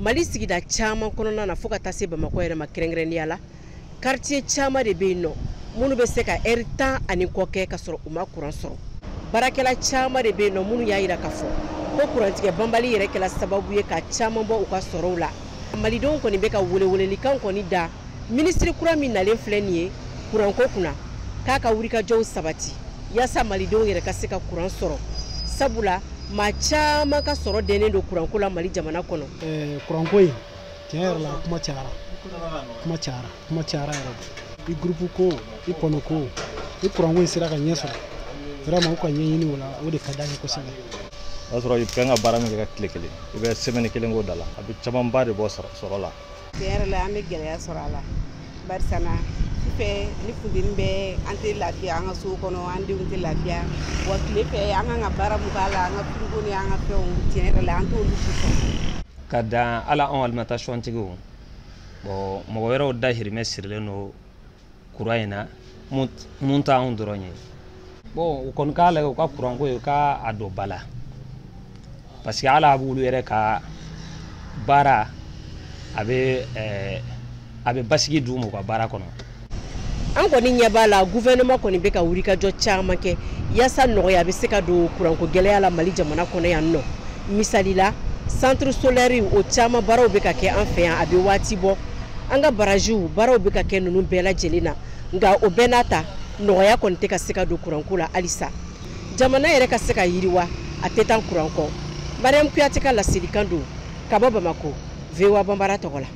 Mali sigida caman kɔnɔna na, fo ka taa se Bamakɔ yɛrɛ ma kɛrɛnkɛrɛnnenya la, quartier caman de bɛ yen nɔ minnu bɛ se ka ɛri 10 ani kɔ kɛ ka sɔrɔ u ma kuran sɔrɔ. Baarakɛla caman de bɛ yen nɔ minnu y'a jira k'a fɔ ko kurantigɛ banbali yɛrɛ kɛla sababu ye ka caman bɔ u ka sɔrɔw la. Malidenw kɔni bɛ ka welewelelikan kɔni da minisiri kura min nalen filɛ nin ye kuranko kunna, k'a ka wulikajɔw sabati yaasa malidenw yɛrɛ ka se ka kuran sɔrɔ, sabula maa caman ka sɔrɔ dɛnnen don kuranko la Mali jamana kɔnɔ. Kuranko in, tiɲɛ yɛrɛ la, kuma cayara, kuma cayara, kuma cayara yɛrɛ de. I groupe ko, i kɔnɔ ko, i kuranko in sera ka ɲɛ sɔrɔ, vraiment u ka ɲɛɲini o la, o de ka d'an ye kosɛbɛ. O y'a sɔrɔ i kan ka baara min kɛ ka tile kelen, i bɛ semaine kelen k'o da la. A bɛ camanba de bɔ sɔrɔ la. Tiɲɛ yɛrɛ la, an bɛ gɛlɛya sɔrɔ a la, barisa na sufɛ ni funteni bɛ, an tɛ lafiya an ka so kɔnɔ, an denw tɛ lafiya. Wa tile fɛ, an kan ka baara mun k'a la, an ka frigo ni an ka fɛnw, tiɲɛ yɛrɛ la, an t'olu si sɔrɔ. Ka dan ala anw alimentation tigiw, bon, mɔgɔ wɛrɛw dahirimɛ sirilen don courant in na mun t'anw dɔrɔn ye. Bon, u kɔni k'a lajɛ u ka courant ko ye, u ka a don ba la, parce que ala b'olu yɛrɛ ka baara, a bɛ basigi d'u ma u ka baara kɔnɔ. An kɔni ɲɛ b'a la, gouvernement kɔni bɛ ka wulikajɔ caman kɛ yaasa nɔgɔya bɛ se ka don kuranko gɛlɛya la Mali jamana kɔnɔ yan nɔ. Misali la, centre solaire, o caman baaraw bɛ ka kɛ an fɛ yan, a bɛ waati bɔ. An ka barajiw baaraw bɛ ka kɛ ninnu bɛɛ lajɛlen na, nka o bɛɛ n'a ta, nɔgɔya kɔni tɛ ka se ka don kuranko la halisa. Jamana yɛrɛ ka se ka yiriwa, a tɛ taa kuran kɔ. Mariam Kuyate ka laselikan don ka bɔ Bamako, VOA Banbara tɔgɔ la.